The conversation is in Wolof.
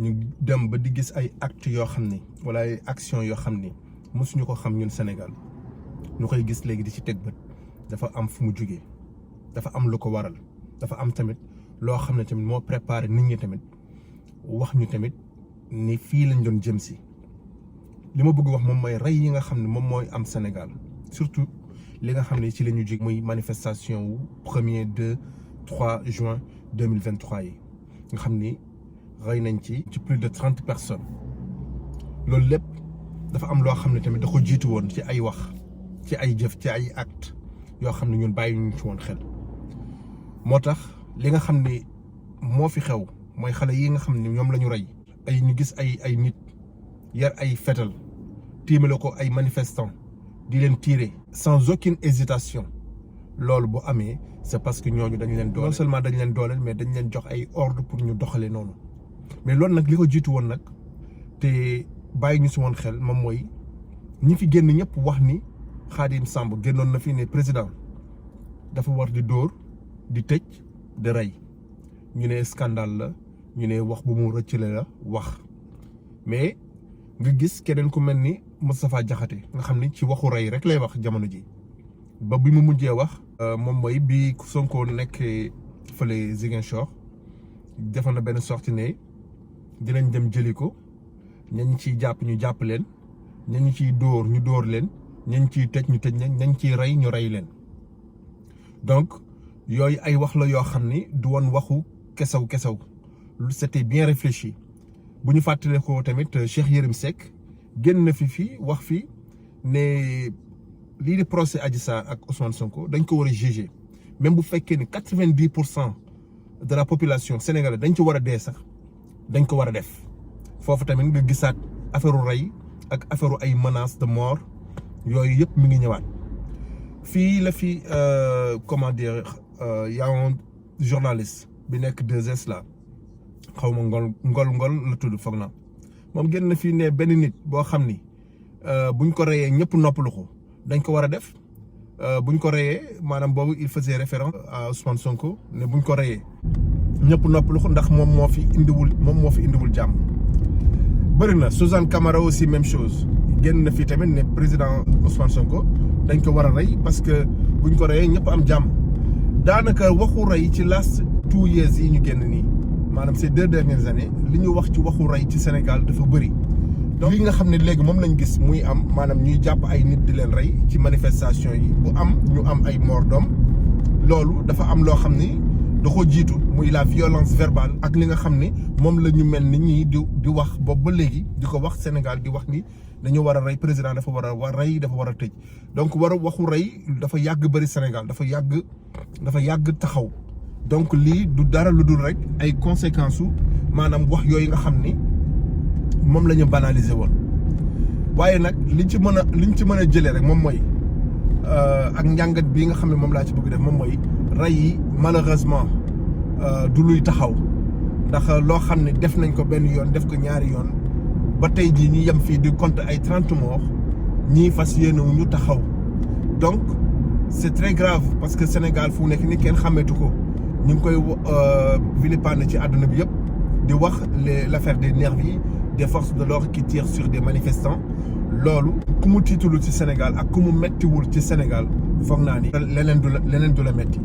ñu dem ba di gis ay actes yoo xam ni wala ay actions yoo xam ni mosuñu ko xam ñun Sénégal ñu koy gis léegi di ci teg bët dafa am fu mu jugee dafa am lu ko waral dafa am tamit loo xam ne tamit moo préparé nit ñi tamit wax ñu tamit ni fii lañ doon jëm si li ma bëgg wax moom mooy rey yi nga xam ne moom mooy am Sénégal surtout li nga xam ne ci la ñu jug muy manifestation wu 1er 2 3 juin 2023 yi nga xam ni rey nañ ci plus de 30 personnes loolu lépp dafa am loo xam ne tamit da ko jiitu woon ci ay wax ci ay jëf ci ay acte yoo xam ne ñun bàyyi ñu ci woon xel moo tax li nga xam ne moo fi xew mooy xale yi nga xam ne ñoom la ñu rey ay ñu gis ay nit yar ay fetal tiimale ko ay manifestants di leen tirer sans aucune hésitation loolu bu amee c'est parce que ñooñu dañ leen dooleel non seulement dañ leen dooleel mais dañ leen jox ay ordre pour ñu doxalee noonu mais loolu nag li ko jiitu woon nag te bàyyi ñu si woon xel moom mooy ñi fi génn ñëpp wax ni Khadim Samb génnoon na fi ne président dafa war di dóor di tëj di rey ñu ne scandale la ñu ne wax bu mu rëccale la wax mais nga gis keneen ku mel ni Moustapha Diakhaté nga xam ni ci waxu rey rek lay wax jamono ji ba bi mu mujjee wax moom mooy bi Sonko nekk fële Ziguinchor defoon na benn sortie ne dinañ dem jëli ko ñañ ciy jàpp ñu jàpp leen ñañ ciy dóor ñu dóor leen ñañ ciy tëj ñu tëj leen ñañ ciy rey ñu rey leen donc yooyu ay wax la yoo xam ni du woon waxu kesaw c'était bien réfléchi bu ñu fàttalee ko tamit Cheikh Yérim Seck génn na fi wax fi ne lii di procès Adji Sarr ak Ousmane Sonko dañ ko war a juger même bu fekkee ni 90% de la population sénégalaise dañ ci war a dee sax dañ ko war a def foofu tamit nga gisaat affaire rey ak affaire ay menaces de mort yooyu yëpp mi ngi ñëwaat fii la fi comment dire y a un journaliste bi nekk 2S la xaw ma ngol la tudd foog naa moom génn na fii ne benn nit boo xam ni buñ ko reyee ñëpp noppalu ko dañ ko war a def buñ ko reyee maanaam boobu il faisait référence à Ousmane Sonko ne buñ ko reyee ñëpp noppalu ko ndax moom moo fi indiwul jàmm. bëri na Suzanne Camara aussi même chose génn na fii tamit ne président Ousmane Sonko dañ ko war a rey parce que buñ ko reyee ñëpp am jàmm daanaka waxu rey ci last 2 years yi ñu génn nii maanaam ces 2 dernières années li ñu wax ci waxu rey ci Sénégal dafa bëri. donc li nga xam ne léegi moom lañ gis muy am maanaam ñuy jàpp ay nit di leen rey ci manifestation yi bu am ñu am ay mort d'homme loolu dafa am loo xam ni da ko jiitu muy la violence verbale ak li nga xam ni moom la ñu mel ni ñii di wax boobu ba léegi di ko wax Sénégal di wax ni dañu war a rey président dafa war a rey dafa war a tëj donc waxu rey dafa yàgg bëri Sénégal dafa yàgg taxaw donc lii du dara lu dul rek ay conséquences su maanaam wax yooyu nga xam ni moom la ñu banaliser woon waaye nag liñ ci mën a jëlee rek moom mooy ak njàngat bii nga xam ne moom laa ci bëgg def moom mooy rey yi malheureusement du luy taxaw ndax loo xam ne def nañ ko benn yoon def ko ñaari yoon ba tey jii ñi yem fii di compter ay 30 morts ñii fas yéene wu ñu taxaw donc c'est très grave parce que Sénégal fu nekk ni kenn xàmmeetu ko ñu ngi koy vilipender ci àdduna bi yëpp di wax l'affaire des nervis des forces de l'ordre qui tirent sur des manifestants loolu ku mu tiitulu ci Sénégal ak ku mu mettiwul ci Sénégal foog naa ni leneen du la metti